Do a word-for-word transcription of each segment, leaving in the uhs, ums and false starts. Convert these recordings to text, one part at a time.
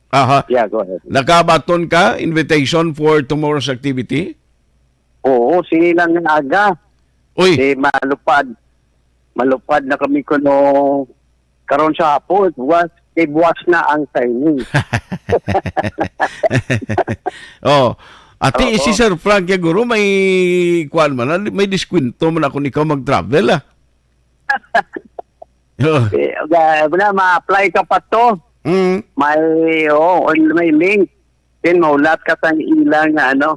Aha. Yeah, go ahead. Nakabaton ka invitation for tomorrow's activity? Oo, sige lang nga aga. Uy. Di malupad. Malupad na kami kuno karon sa hapon. Buwas, kay buwas na ang signing. Oh, ati Oo. Si Sir Frank Yaguro may kuan man, ah, may diskwento man ako ikaw mag-travel, ah. Oh. Eh, ga-, wala, ma-apply ka pa to. Mm. May, oh, on-, may link. Then maulat ka sa ilang nga, ano,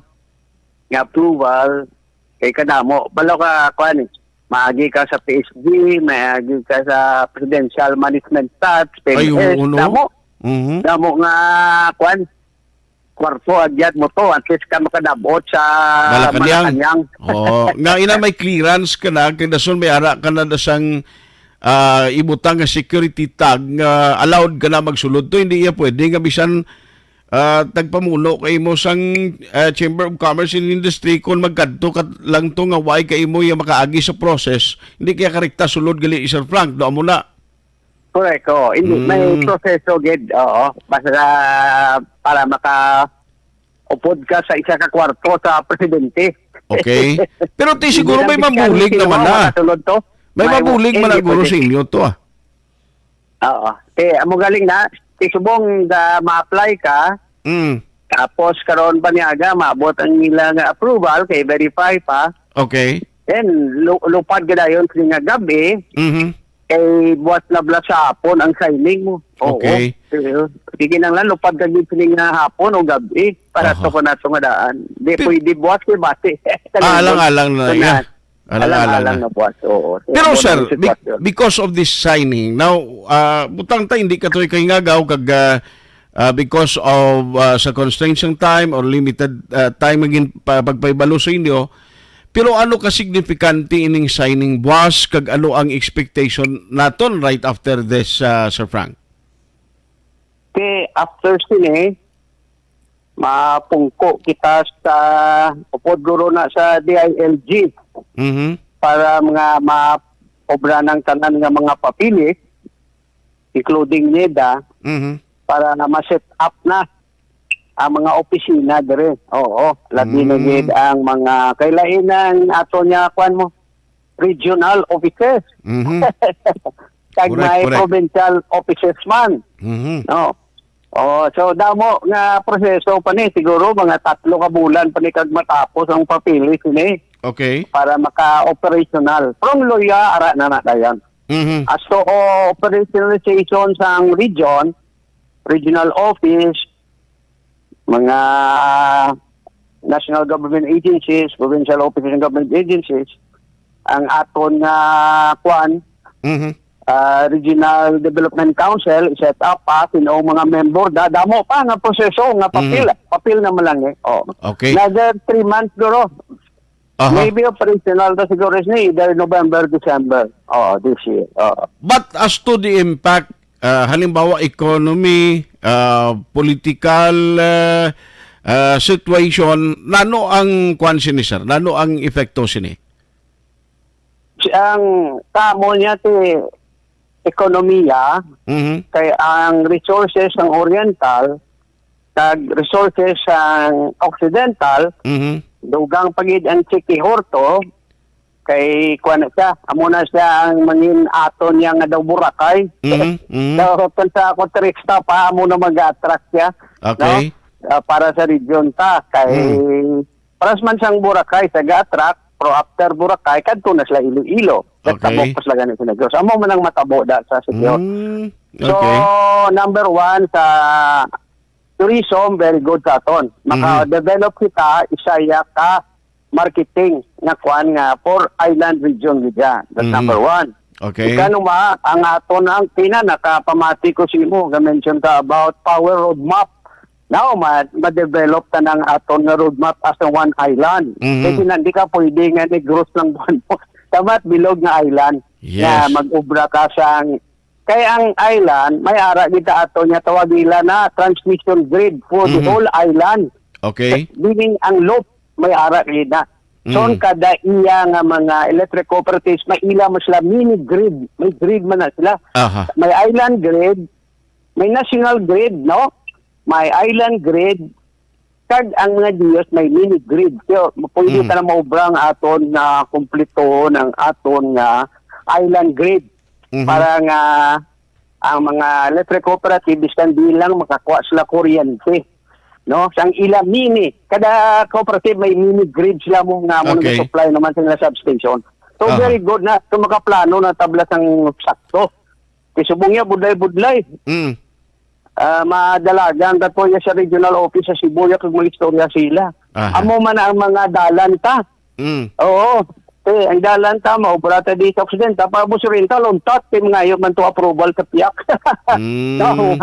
nga approval. Kay kadamo. Balo ka, kuan, eh. Maagi ka sa P S G, maagi ka sa Presidential Management Stats, Ay, P M S, oo, no? Damo. Mhm. Damo nga, kuan, kwarto agyat mo to, at least ka makadabot sa Malacañang. Malacañang. Oo. Nga ina may clearance ka na, kay dason may ara ka na da sang, ah, ibutang nga security tag nga allowed ka na magsulod to, hindi iya pwede nga bisan, ah, tagpamuno kay mo sang, ah, Chamber of Commerce and Industry kung magkadto ka lang to nga way kay mo iya makaagi sa process, hindi kaya karekta sulod gali, Sir Frank, do amo na. Correct, oo. Hindi, may Mm. proseso gid, oo. Basta para maka-upod ka sa isa ka kwarto sa presidente. Okay. Pero ti Hindi siguro lang may fiskal, mabulig sino naman ang na. Makasulod to? May May mabulig may man na guro pwede. Sa inyo to, ah. Oo. Eh, amo galing na, ti subong da ma-apply ka, Mm. tapos karon pa niyaga, maabot ang ilang approval, kay verify pa. Okay. Then, lu-, lupad ka dayon sini nga gabi, Mhm. kay buwas na bala sa hapon ang signing mo. Oo. Okay. Pero, di kinahanglan, lupad ka gid sini nga hapon o gabi para Aha. to ko nato nga daan. Di Ti- pwede buwas kay bati. Ah, alang-alang na, Kunan. yeah. Alang-alang Alang-alang na. na buwas, oo. So, Pero, amo na sir, ang be-, sitwasyon. Because of this signing, now, ah, butang ta, hindi ka to ikahingagaw kag, ah, ah, because of, ah, sa constraints ng time or limited, ah, time nga gin-, pa-, pagpahibalo sa inyo, pero ano ka signifikante ining signing buwas kag ano ang expectation naton right after this, ah, Sir Frank? Kay after sini, mapungko kita sa upod guro na sa D I L G Mhm. para mga maobra ng tanan nga mga papeles, including NEDA, Mhm. para na ma-set up na ang mga opisina dire. Oo, labi na Mm. gid ang mga kailain ang ato niya, kwan mo, regional offices. Mhm. Kag Correct, may correct. provincial offices man. Mhm. No? Oh, so damo nga proseso pa ni, siguro mga tatlo ka bulan pa ni kag matapos ang papeles ini Okay. para maka-operational. From Loya, ara na na dayon. Mhm. As to, oh, operationalization sang region, regional office, mga national government agencies, provincial offices and government agencies, ang aton nga, kwan, Mhm. ah, Regional Development Council, set up pa, sino ang mga member, dadamo pa nga proseso, nga papel, Mhm. papel na man lang eh. Oh. Okay. Another three months, guro. Aha. Maybe operational ta siguro ni either November, December. Oo, this year. Oo. But as to the impact, ah, halimbawa, economy, ah, political, ah, ah, situation, nano ang kwan sini, sir? Nano ang epekto sini? Si, ang kamo niya ti ekonomiya, Mhm. kay ang resources sang Oriental kag resources sang Occidental, Mhm. dugang pa gid ang Siquijor to, kay kuwan na siya, amo na siya ang mangin aton niya nga daw Boracay. Mhm, mhm. Daw, kung sa ako turista pa, amo na mag-attract siya, Okay. no? Ah, para sa region ta, kay Mm. Paras man sang Boracay, sa ga-attract, pero after Boracay, kadto na sila Iloilo. Okay. Nagtabok pa sila gani sa Negros. Amo man ang matabo da sa sitio. Mm, So, okay. number one, sa tourism, very good sa aton. Mhm. Maka-develop kita, isa ya ka marketing nga kuan nga for island region gid ya. That's Mhm. number one. Okay. Ikaduha, ang aton ang pina nakapamati ko sa imo, ga-mention ka about power roadmap. Now, ma-, ma-develop ta nang aton nga roadmap as a one island. Mhm. Kasi na, di ka pwede nga Negros lang buwan mo. Dapat bilog nga island Yes. nga mag-obra ka sa, kay ang island, may ara kita ato nga tawag nila na transmission grid for the Mhm. whole island. Okay. Meaning, ang loop, may ara kita. So, Mhm. ang kada iya nga mga electric cooperatives, may ila mo sila mini grid. May grid man na sila. Aha. May island grid, may national grid, no? may island grid, kag ang mga D O S may mini grid. So, pwede Mm. ta na maubra ang aton nga kumpleto ang aton nga island grid Mhm. para nga ang mga electric cooperative, bisan di lang makakuha sila kuryente, no? Sang ila mini, kada cooperative may mini grid sila mo nga mo Okay. nag-supply naman sa mga substation. So, Aha. very good na. So, makaplano na tabla sang sakto. Kay subong niya, budlay-budlay. Mm. Ah, madalagan ka to ya sa regional office sa Cebu, ya kag mag-istorya sila. Aha. Amo man ang mga dalan ta. Mm. Oo. Eh, ang dalan ta, maubra ta di sa Occidental, para mo sa Oriental, untat, kay mangayo man to approval sa piyak. Mm. No?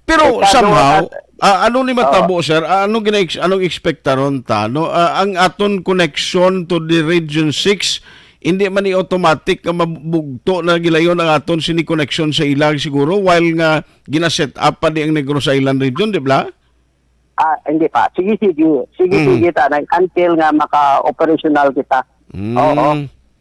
Pero Ikaduha somehow, na- ah, ano ni matabo, Oo. sir? Ah, anong gina-, anong ekspektaron ta, no? Ah, ang aton connection to the Region six, hindi man ni automatic nga mabugto na gilayon ang aton sini connection sa ilag siguro, while nga gina-set up pa di ang Negros Island Region, di ba? Ah, hindi pa. Sige, sige. Sige, Mm. sige, tanay. Until nga maka-operational kita. Mm. Oo.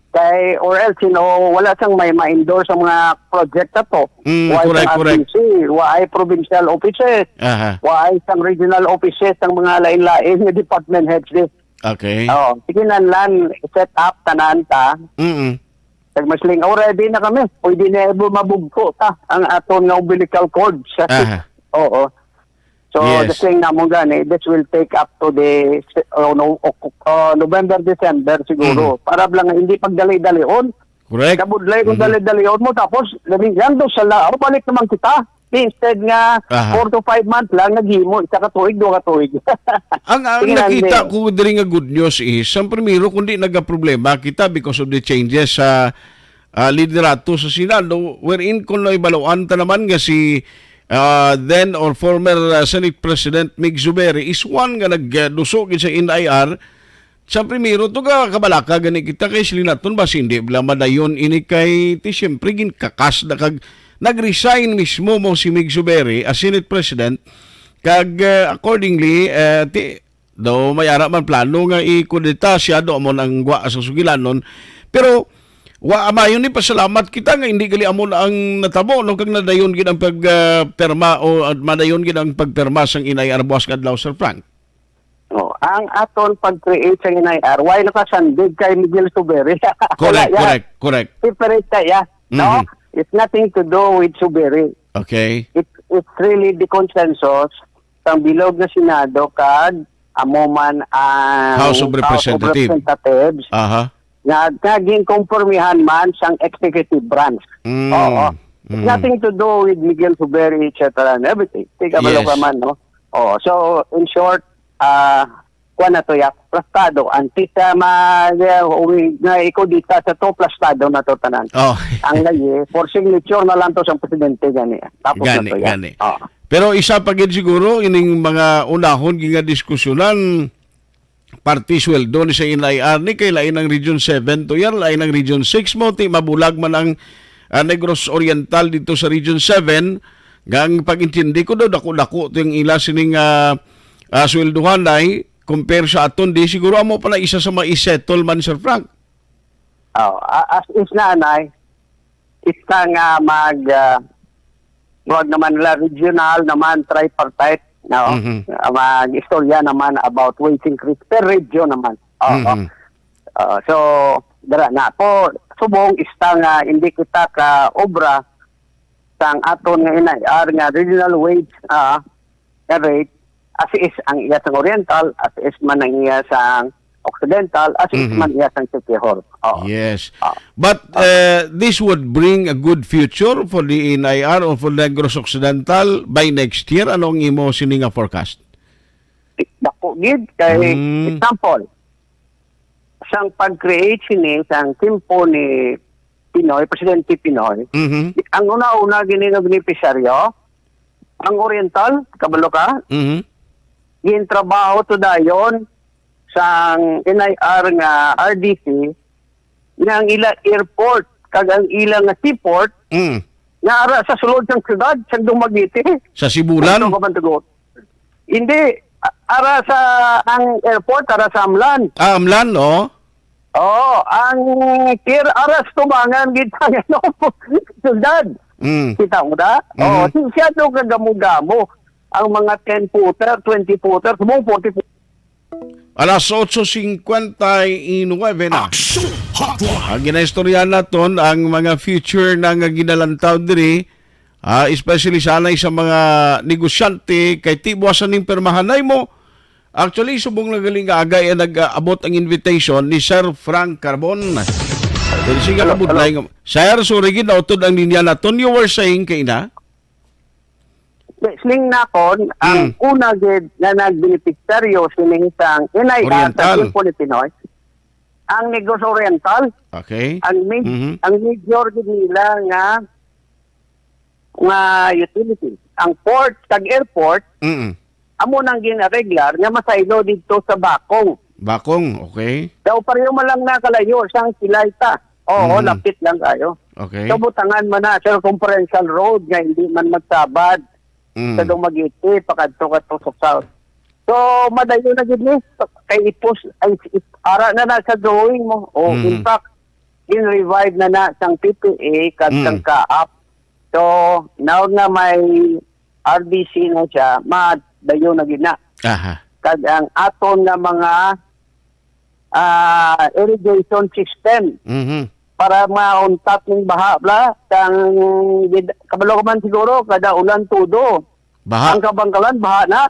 Kay, or else, you know, wala sang may ma-endorse ang mga project na to. Mm, Wa correct, sang correct. R D C, wa ay provincial offices, Aha. wa ay sang regional offices, ang mga lain-lain nga department heads, di. Okay. Oh, sige, nanlan, set up, tanan ta. Mm-mm. Kag mas ling, already na kami. Pwede na ibo mabugto ta ang aton nga umbilical cords. Aha. Oo. So, Yes. the thing namon gani, this will take up to the, oh, no, oh, oh, November, December siguro. Mhm. Para lang hindi pagdali-dalion. Correct. Kabudlay kung Mhm. dali-dalion mo, tapos, gabi, yan doon sa la-, balik naman kita. Instead nga, Aha. four to five months lang, naghimo, isa ka tuig, duha ka tuig. Ang, ang Sige, nakita Randy. ko diri nga good news is, ang primero, kundi nagaproblema kita because of the changes sa, ah, liderato sa Senado, wherein kung naibaluan ta naman nga si, ah, then or former, ah, Senate President Mig Zubiri is one nga nagduso gid sa N I R. Sa primero to ka kabalaka gani kita kay siling naton ba hindi bala madayon ini kay ti siyempre ginkakas na kag nag-resign mismo mo si Mig Zubiri as Senate President kag, ah, accordingly, eh, ti daw may ara man plano nga ikudeta siya do amon ang gwa sa sugilanon. Pero wa amayon ni pasalamat kita nga hindi gali amon ang natabo, no, kag nadayon gid ang pag, ah, perma o, ah, madayon gid ang pagperma sang N I R buwas nga adlaw, Sir Frank. Oh, ang aton pag-create sang N I R, why nakasandig kay Miguel Zubiri? Correct, Wala yan. correct, correct. Separate kaya, no? Mhm. It's nothing to do with Zubiri. Okay. It, it's really the consensus sang bilog nga Senado kag amo man ang House of House of Representative. Representatives Aha. nga, nga ginkompormihan man sang executive branch. Mm. Oo. It's Mm. nothing to do with Miguel Zubiri, et cetera and everything. Tika Yes. ka man, no? Oh, so, in short, ah, kuwan na to, ya, plastado. Antes sa mag, uh, uwi, nga ikudita sa to, plastado na to tanan. Oh. Ang layi, for signature na lang to sa presidente gani. Tapos Gani, na to, ya. gani. Oh. Pero isa pa gid siguro, ining mga unahon gid nga diskusyonan, parte sweldo ni sa N I R ni, kay lain ang Region seven to yan, lain ang Region six mo, ti mabulag man ang, ah, Negros Oriental dito sa Region seven, nga ang pag-intindi ko daw, dako-dako to yung ila sining, ah, ah, sweldohan ay compare sa aton, di siguro amo pa na isa sa mga isettle man, Sir Frank. Oh, a-, as is na, anay, isa nga mag, ah, wag naman la regional naman, tripartite, no? Mhm. Ah, mag-istorya naman about wage increase per region naman. Oo. Mhm. Ah, so, dara na po, subong ista nga hindi kita ka obra sang aton nga N I R nga regional wage, ah, nga rate, as is ang iya sang Oriental, as is man ang iya sang Occidental, as is Mhm. man iya sang Siquijor. Oo. Yes. Ah. But, Ah. uh, this would bring a good future for the N I R or for Negros Occidental by next year. Ano ang imo sini nga forecast? Dako gid kay Mm. example, sang pag-create sini sang timpo ni Pinoy, Presidente Pinoy, Mhm. ang una-una gini nga benepisyaryo, ang Oriental, kabalo ka? Mhm. Gintrabaho to dayon sang N I R nga R D C, nga ang ila airport kag ang ila nga seaport Mm. nga ara sa sulod sang syudad, sang Dumaguete. Sa Sibulan? Sa Kabantagon. Hindi, a-, ara sa, ang airport, ara sa Amlan. Ah, Amlan, oh. Oo, ang pier, ara sa tubangan gid sa, ano, syudad. Mm. Kita mo na? Oo, Mhm. si-, siya daw kagamo-gamo. ang mga ten-footer, twenty-footer, subong forty-foot. Alas otso cincuenta y nueve na. Aksyon Hotline. Ang ginaistorya naton ang mga future na nga ginalantaw diri, ah, especially sanay sa mga negosyante, kay ti buwasan ning permahanay mo. Actually, subong na gali nga aga, eh, nag-abot ang invitation ni Sir Frank Carbon. Dili siya Hello, kabudlay hello. nga, Sir, sorry, gid, nautod ang linya naton. You were saying kay na? Siling nakon, ang Mm. una gid nga nagbenepisyaryo sini sang N I R sa Oriental. Tiempo ni Pinoy, ang Negros Oriental. Okay. Ang mid-, Mhm. ang major gid nila nga, nga utility, ang port kag airport, Mm. amo nang ginareglar nga masaylo didto sa Bakong. Bakong, okay. Daw pareho man lang na kalayo sang Silayta. Oo, Mhm. lapit lang kayo. Okay. So, butangan man na circumferential road nga hindi man magsabad Mm. sa Dumaguete, pakadto ka to sa south. So, madayo na gid ni. Kay ipos, ay, ip-, ara na na sa drawing mo. O, Mhm. in fact, gin-revive na na sang P P A kag Mm. sang CAAP. So, now nga may R D C na siya, madayo na gid na. Aha. Kag ang aton nga mga, ah, irrigation system Mhm. para mauntat ning baha, bla, kang gid-, kabalo ka man siguro, kada ulan tudo. Baha. Ang Kabangkalan, baha na.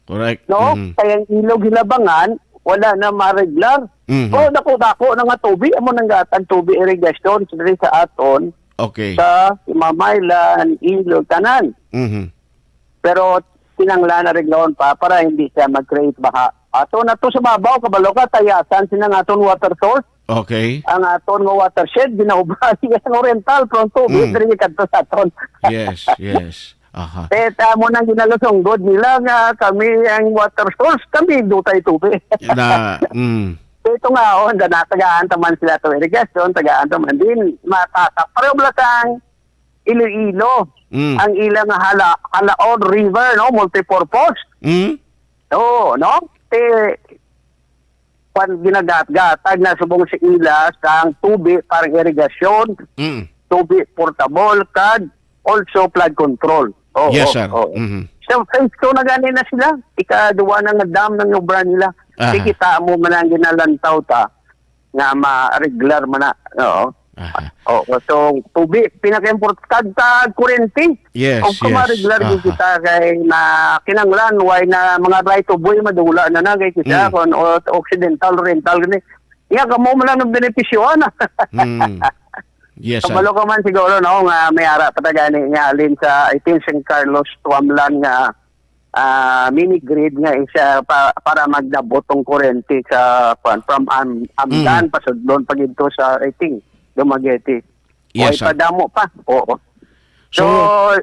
Correct. No? Mhm. Kaya ang ilog Hilabangan, wala na mareglar. Mhm. So, dako-dako na nga tubi, amo nang gatag tubi irrigation diri sa aton, Okay. sa Mamaylan, ilog, tanan. Mhm. Pero kinanglan na reglahon pa para hindi siya mag-create baha. Ato na to sa babaw, kabalo ka, tayasan sila nga aton water source. Okay. Ang aton nga watershed, ginaubay ang oriental, pero ang tubig, Mm. diri kadto sa aton. Yes, yes. Aha. Eh, tamo nang ginalusunggod nila nga kami ang water source, kami dutay tubig. Na, mm. So, ito nga, oh, na, tagaan taman sila to irrigation, tagaan taman din, matatak. Pero wala sang Iloilo, Mm. ang ilang hala, Halaon River, no, multipurpose. Mm. Oo, no? Te, kwan, ginagatgatag na subong sa ila sang tubi para irigasyon, Mm. tubi portable, kag also flood control. Oo, Yes, sir. oo. Mhm. So, phase two na gani na sila. Ikaduwa na nga dam ng obra nila. Aha. Kikita mo man ang ginalantaw ta nga ma-regular man na. Oo. Aha. Oo, so, tubi, pinaka-import-, kag, kag kurente. Yes, Og kung yes. ma-regular din Aha. kita kay na kinanglan, why na mga right of way, madula na na, kay kita, Mm. kung o-, occidental, oriental, gani. Iya, kamo man lang ang benepisyohan. Mm. Yes, sir. Kabalo ka man siguro, no, nga may ara pa ta gani nga alin sa, I think, San Carlos, Tuamlan nga, ah, mini grid nga isa pa, para magdabot tong kurente sa, kwan, from Am-, Amdan, Mm. pasudlon pa gid to sa, I think, Dumaguete. Yes, Oy, sir. padamo pa. Oo. So, So,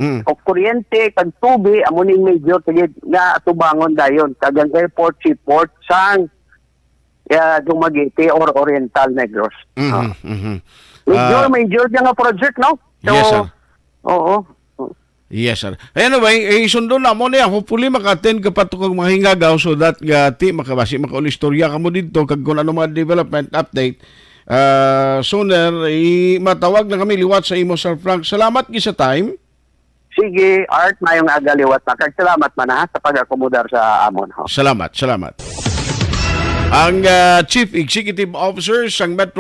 mm. o kuryente, kag tubi, amo ni major, sige, nga atubangon dayon. Kag ang airport, seaport, sang, ah, Dumaguete or Oriental Negros. Mhm, Ah. mhm. Major, Ah, major siya nga project, no? So, yes, sir. oo. Yes, sir. Anyway, eh, isundo na mo niya. Hopefully, maka-attend ka pa to kag mga hingagaw so that nga ti makabasi, makaulistorya ka mo dito kag kung ano mga development update. Ah, sooner, i-, matawag na kami liwat sa imo, Sir Frank. Salamat gid sa time. Sige, Art, mayong aga liwat na. Kag salamat man, ha, sa pag-akomodar sa amon, ho. Salamat, salamat. Ang, ah, Chief Executive Officer sang Metro